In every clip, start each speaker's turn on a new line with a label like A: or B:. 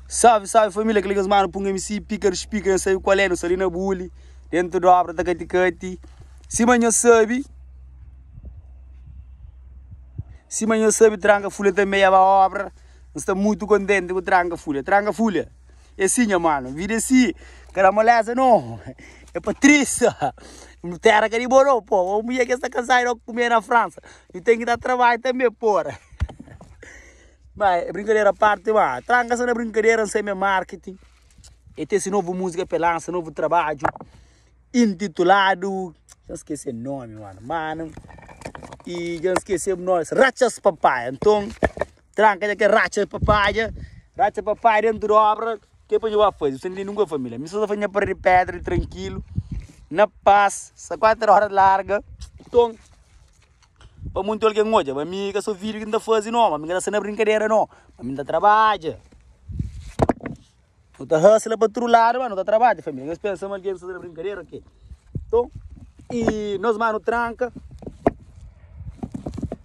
A: Salve, salve família, aquele que mano Punga MC, pica dos pica, não sabe qual é, não sabe na bule, dentro da obra da cati cati. Se manhã sabe, se manhã sabe, tranca folha também é a obra. Está muito contente com tranca folha, tranca folha. É sim, mano, vida é assim, cara moleza não, é Patrícia. Não terra que não, pô, a mulher que está casada não comer na França, e tem que dar trabalho também, porra. Mas, brincadeira à parte, mas, tranca-se na brincadeira, sem meu marketing. E tem esse novo música para lança, novo trabalho, intitulado. Já esqueci o nome, mano. Mano, e já esqueci o nome. Rachas Papaya. Então, tranca já que é Rachas Papaya. Rachas Papaya dentro da obra. Que é para eu fazer? Você não tem nunca família. Me só fazer para de pedra, tranquilo, na paz, só 4 horas larga. Então, para muito alguém hoje, para mim que sou filho que não está fazendo não, para mim que está na brincadeira não, para mim está trabalha. Não está hustle para outro lado, mas não está trabalho, família. Nós pensamos alguém está na brincadeira aqui. Então, e nós mano tranca.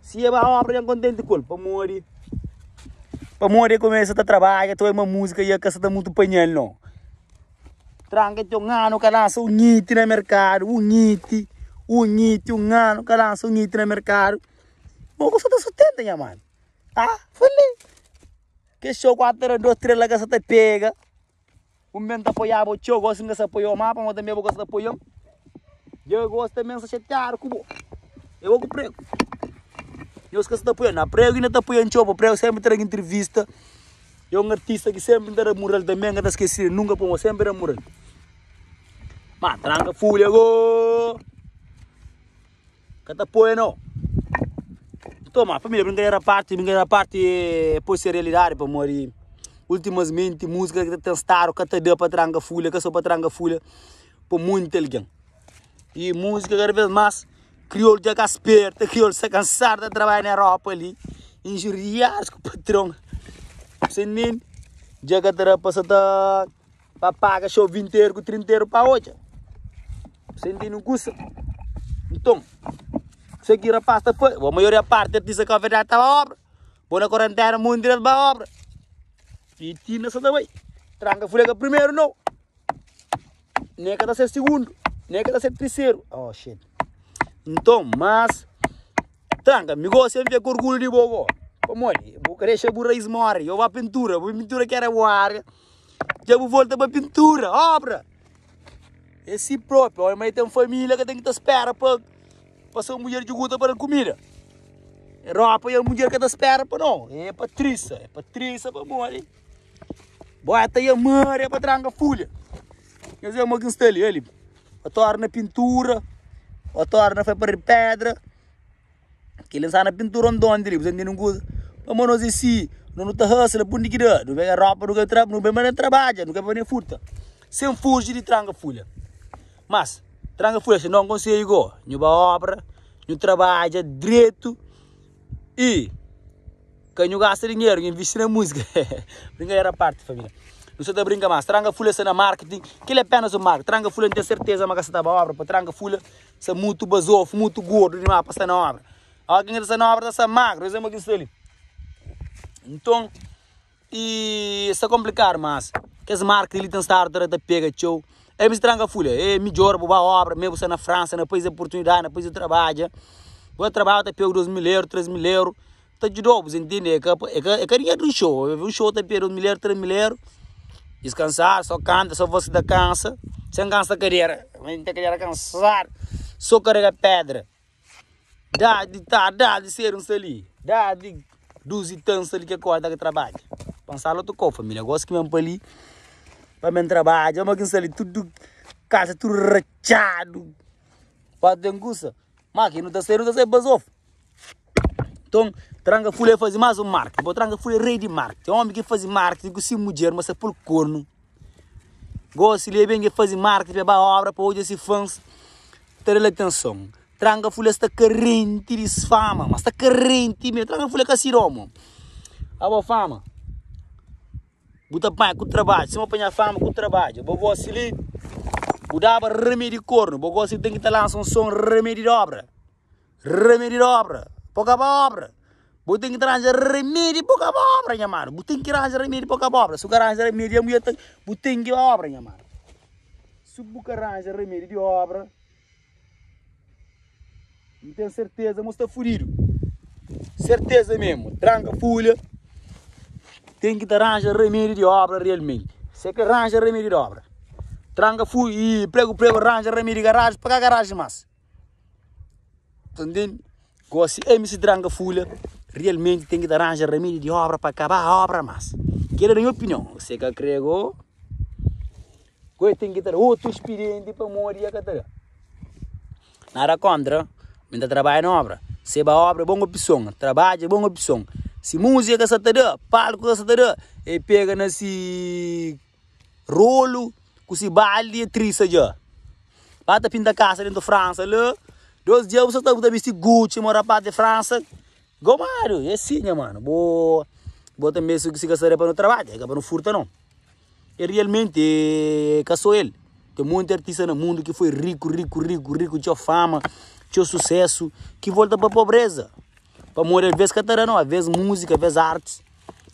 A: Se é uma obra, já contente com ele, para morrer. Para morrer começa a trabalhar, então é uma música e a casa está muito panhel não. Tranca tem um ano que lança um nite no mercado, um nite. Um nite, um ano que lança um nite no mercado. Bom, você tá sustenta, minha mano. Ah, falei. Que show 4, 2, 3 lá que você te pega. O momento apoiava o tio, gosto que você apoiou o mapa, mas também eu gosto de apoiar. Eu gosto também de chatear com o Eu vou com o prego. Eu esqueço de apoiar. Na prego ainda está apoiando o prego sempre trago entrevista. Eu um artista que sempre dá moral também, não esqueci, nunca põe, sempre dá moral. Mas tranca folha, go! Cata apoia não. Toma, família, brincadeira à parte, brincadeira à parte, pode ser realidade para morrer. Ultimamente, música que tem estado, que dá para tranca folha, que só para tranca folha, para muito alguém. E música cada vez mais, crioulo já esperta, crioulo se cansar de trabalhar na Europa ali, injuriar com o patrão. Você nem, já que terá passado para pagar show 20 euros, 30 euros para hoje. Você entende um custo? Então, você que rapaz tá foi, a maioria parte artista que a verdade estava obra. Vou na quarentena muito direto para obra. E tina só também. Tranca folha primeiro não. Nem que tá ser segundo, nem que tá ser terceiro. Oh shit. Então, mas tranca, me gosto sempre com orgulho de bobo. Como é? Vou querer chegar raiz morre. Eu vou à pintura, vou pintura que era boa. Já vou voltar para pintura, obra. Esse próprio, olha, mas tem família que tem que te esperar para passar uma mulher de guta para comida. Europa e a mulher que te espera para não. É Patrícia, é Patrícia para morrer. Bota aí a Maria para tranca folha. Quer dizer, uma que está ali, ele. A torna pintura, a torna foi para pedra. Que ele está na pintura onde onde ali, você entende um coisa. Mas nós assim, não está hustle, pundi que dá. Não vem a roupa, não vem não vem nem trabalha, não vem nem furta. Sem fugir de tranca folha. Mas, tranca folha, se não consigo, não vai obra, não trabalha direito e quem não gasta dinheiro, investe na música. Brincadeira à parte, família. Não se brinca mais. Tranca folha se na marketing, que ele é apenas o marketing. Tranca folha não tem certeza, mas que está na obra. Para tranca folha, se é muito basofo, muito gordo demais para estar na obra. Alguém que está na obra está magro, isso é uma questão ali. Então, e está complicado, mas que esse marketing ele tem estado a pega tchau. É me tranca folha, é melhor boa obra, mesmo você na França, na país de oportunidade, na país de trabalho. Vou trabalhar até pego 2 mil euros, 3 mil euros. Tá de novo, você entende? É que é carinha de um show. Um show tá pego 2 mil euros, 3 mil euros. Descansar, só canta, só você da cansa. Sem cansa a cadeira, tem cadeira cansar. Só carrega pedra. Dá de tá, dá de ser um sali. Dá de 12 tantos ali que acorda que trabalha. Pensar outro com família, gosto que mesmo ali. Para mim trabalha, mas que ali tudo casa tudo rachado. Pode ter custa. Mas aqui não está sendo, não está sendo basof. Então, tranca folha faz mais um marketing. Bom, tranca folha é rei de marketing. Homem que faz marketing com sim mulher, mas é por corno. Gosto de bem que faz marketing para obra, para hoje esse fãs ter atenção. Tranca folha está carente de fama, mas está carente mesmo. Tranca folha caciromo. A boa fama. Buta pai com trabalho, se não apanhar fama com trabalho. Vou você ali, budava remédio de corno. Vou você tem que te lançar um som remédio de obra. Remédio de obra. Pouca obra. Bu ten ki ta ranja remedi pa kaba obra nha mano. Bu ten ki ranja remedi pa kaba obra. Si bu ka ranja remedi ya mulher ta bu ten ki obra nha mano. Si bu ka ranja remedi di obra N ten serteza ma bu sta fudidu. Serteza mesmu. Tranka fulha ten ki ta ranja remedi di obra realmenti. Si ka ranja remedi di obra tranka fulha i pregu pregu ranja remedi di garaji pa ka garaji mas. Ta ntende? Gosi MC Tranka Fulha realmenti ten ki ta ranja remedi di obra pa kaba obra mas. Kela na nha opinion. Se ka kre go, go e ten ki ta da otu expedienti pamodi e ka ta da. Nada kontra, mi ta trabadja na obra. Se ba obra é bon opson, trabadja é bon opson. Si múzika ka sa ta da, palku ka sa ta da, e pega na si rolu ku si baldi e trisa dja. Ba ta pinta kasa dentu Fransa la, dos dia bu sa ta bu ta bisti Gucci mo rapaz di Fransa. Gomadu, é si nha mano. Bo bo tanbe si ka sta da pa no trabadja, é ka pa no furta no. E realmenti é ka so el. Ten monti artista na mundu ki foi riku, riku, riku, riku, txeu fama, txeu susesu, ki volta pa pobreza. Pamodi alvês ka ta da no, alvês múzika, alvês artis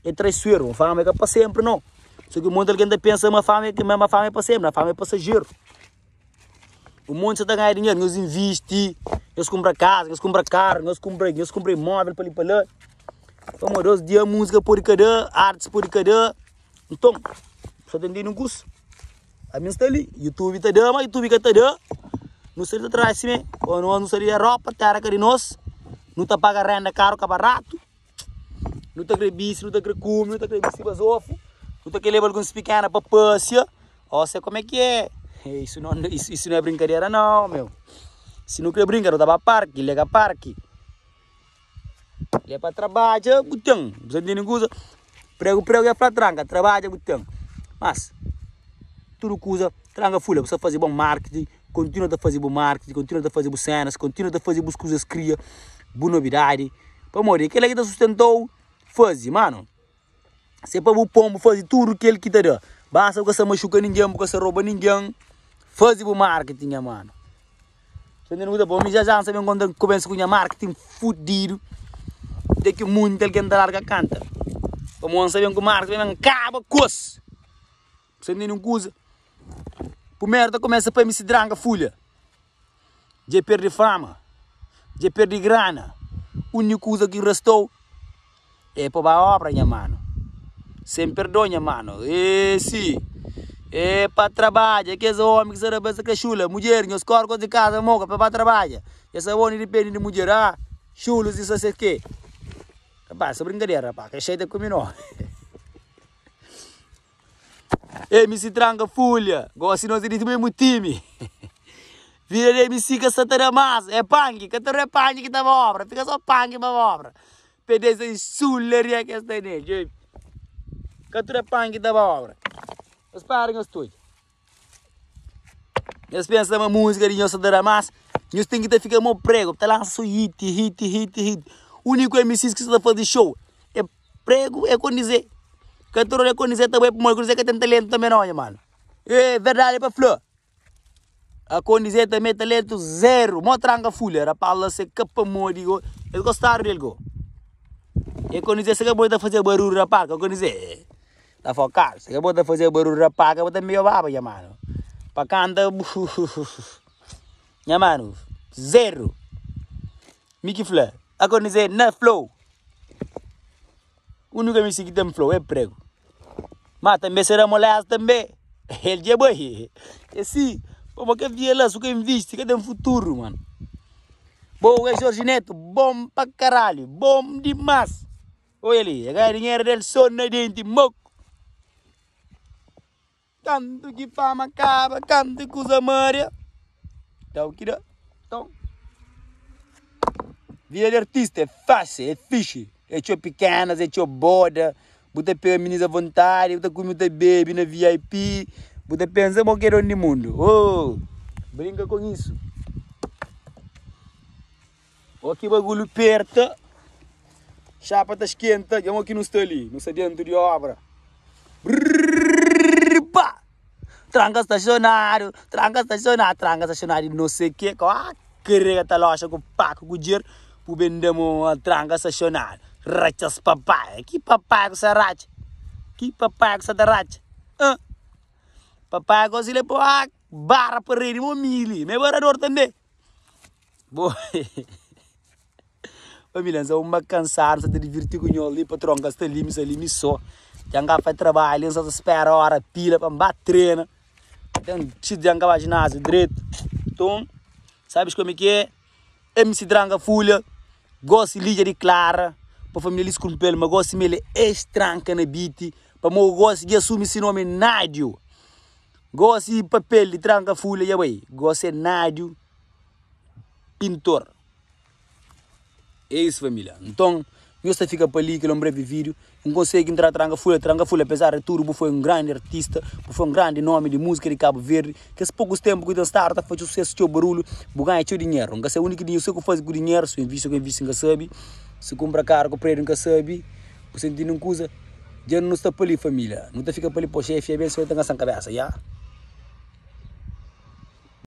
A: é traisueru, fama é ka pa sénpri no. Sô ki monti algen ta pensa ma fama é ma fama é pa sénpri, ma fama é pasajeru. Un monti sa ta ganha dinheru, nhos invisti, nhos kunpra kaza, nhos kunpra karu, nhos kunpra nhos kunpra imóvel pa li pa la. Pamodi os dia múzika pode ka da, artis pode ka da. Nton, sa ta ntende un kusa? Ami N sta li, YouTube ta da, ma YouTube ka ta da. Nu sta li ta trabadja simé, ô nos nu sta di Europa, téra ka di nos, nu ta paga renda karu ka baratu. Nu ta kre bisti, nu ta kre kume, nu ta kre bisti bazofu, nu ta kre leba alguns pikena pa pasia. Ó, se kome ki é? Isso não, isso, isso não é brincadeira não, meu. Si nu kre brinka, nu ta ba parki, lega parki. É pa trabadja, bu ten. Bu sa ntende kuza? Pregu, pregu é fla tranka, trabadja bu ten. Mas, tudu kuza, tranka fulha, bu sa faze bon marketing. Kontinua ta faze bu marketing, kontinua ta faze bu senas, kontinua ta faze bus kuzas kria bu nobidadi. Pamodi kel-la ki ta sustenta-u faze, mano. Se pa bu pon bu faze tudu kel ki ta da. Basta bu ka sta maxuka ningen, bu ka sta roba ningen. Faze bu marketing, nha mano. Sa ntende kuza? Bo mi já já N sa ben konta kumesa ku nha marketing fudidu. Te ki munti algen ta larga kanta. Pamodi N sa ben ku marketing ben kaba kos. Sa ntende un kuza? Primeru ta kumesa pa mi si dranga fulha. Dja perde fama, dja perde grana. Uniku kuza ki restou é pa ba obra nha mano. Sem perdon nha mano. E si é pa trabadja kes omi ki sta da sa ka xula. Mudjer nhos kori kos di kaza moka pa ba trabadja. Es sta bon di dipende di mudjer. Ah xulus di sa se ke. Rapaz, sa brinkadera rapaz, ka xeita ku mi no. MC tranka fulha, gosi nos é di mesmu timi. Vida di MC ka sta ta da mas, é panki, ka ta repanki ki ta ba obra, fika so panki pa ba obra. Pede esa insularia ki es ta nel, djobe. Ka tudu é panki ta ba obra. Nhos para nhos tudu. Nhos pensa ma múzika di nhos sta ta da mas, nhos ten ki ta fika mo prego, ta lansa so hit, hit, hit, hit. Úniku MCs ki sta ta faze show é Prego é kondizê. Ka ta rola kondizê ta bai pamodi kondizê ka ten talentu tanbe nau nha mano. É verdadi pa fla. A kondizê tanbe talentu zeru. Mo tranka fulha rapaz la se ka pamodi go. Es gostadu del go. E kondizê se ka bo ta faze barulhu rapaz ka kondizê. Ta fokadu. Se ka bo ta faze barulhu rapaz ka bo ta meio baba nha mano. Pa kanta nha mano zeru. Mi ki fla. A kondizê na flow. Úniku MC ki ten flow é prego. Ma tanbe se da moleza tanbe el dja bai. É si, pamo kel dia la su ka invisti ka ten futuru mano. Bo é Jorge Neto, bom pa caralho, bom dimas. Oia li, é ganha dinheiro del so na denti moku. Kantu ki fama kaba, kantu ki kuza maria, da u ki da. Nton, vida di artista é fásil, é fixi, é txeu pikenas, é txeu boda, bu ta pega minis avontadi, bu ta kume, bu ta bebe na vip, bu ta pensa bo ki é donu di mundu. Oh, brinka ku isu. Ó ki bagulhu perta, xapa ta skenta, dja mo ki nu sta li, nu sta dentu di obra. Brrrr pa! Tranka stasionadu, tranka stasionadu, tranka stasionadu di no se ke, kó karega ta loxa ku paku ku djer, bu ben da mo tranka stasionadu. Ratxa-s papaia. Ki papaia ku sa ratxa? Ki papaia ku sa ta ratxa? Hã? Papaia gosi le po ah, bara paredi mo mi li. Mi é barador tanbe. Bo Família, N sta uma kansadu, N sta ta divirti ku nhos li. Patron ka sta li, mi sta li mi sô. Dja N ka fai trabadju li, N sta ta spera óra pila pa N ba trena. Ten txi dja N ka ba jináziu dretu. Nton, sabes kome ki é? MC Tranka Fulha gosi li dja diklara pa família diskulpa-l ma gosi mi el é ex-tranka na beat pamodi gosi dja asumi si nomi Nádio. Gosi papel di Tranka Fulha dja bai, gosi é Nádio Pintor. É isso família. Nton, nhos ta fika pa li kel un brevi vídeo. N konsegi ntra Tranka Fulha. Tranka Fulha, apesar di tudu, bu foi un grandi artista, bu foi un grandi nomi di múzika di Kabu Verdi. Kes pokus ténpu ki ten stadu ta faze susésu, txeu barulhu, bu ganha txeu dinheru. N ka sabe undi ki dinheru, se ku faze ku dinheru, si invisti ku invisti N ka sabe, si kunpra karu ku prédiu N ka sabe. Bu sta intende un kuza? Dja nu sta pa li família. Nu ta fika pa li pa xefi abensoa i ta ngansa-m kabésa, ya.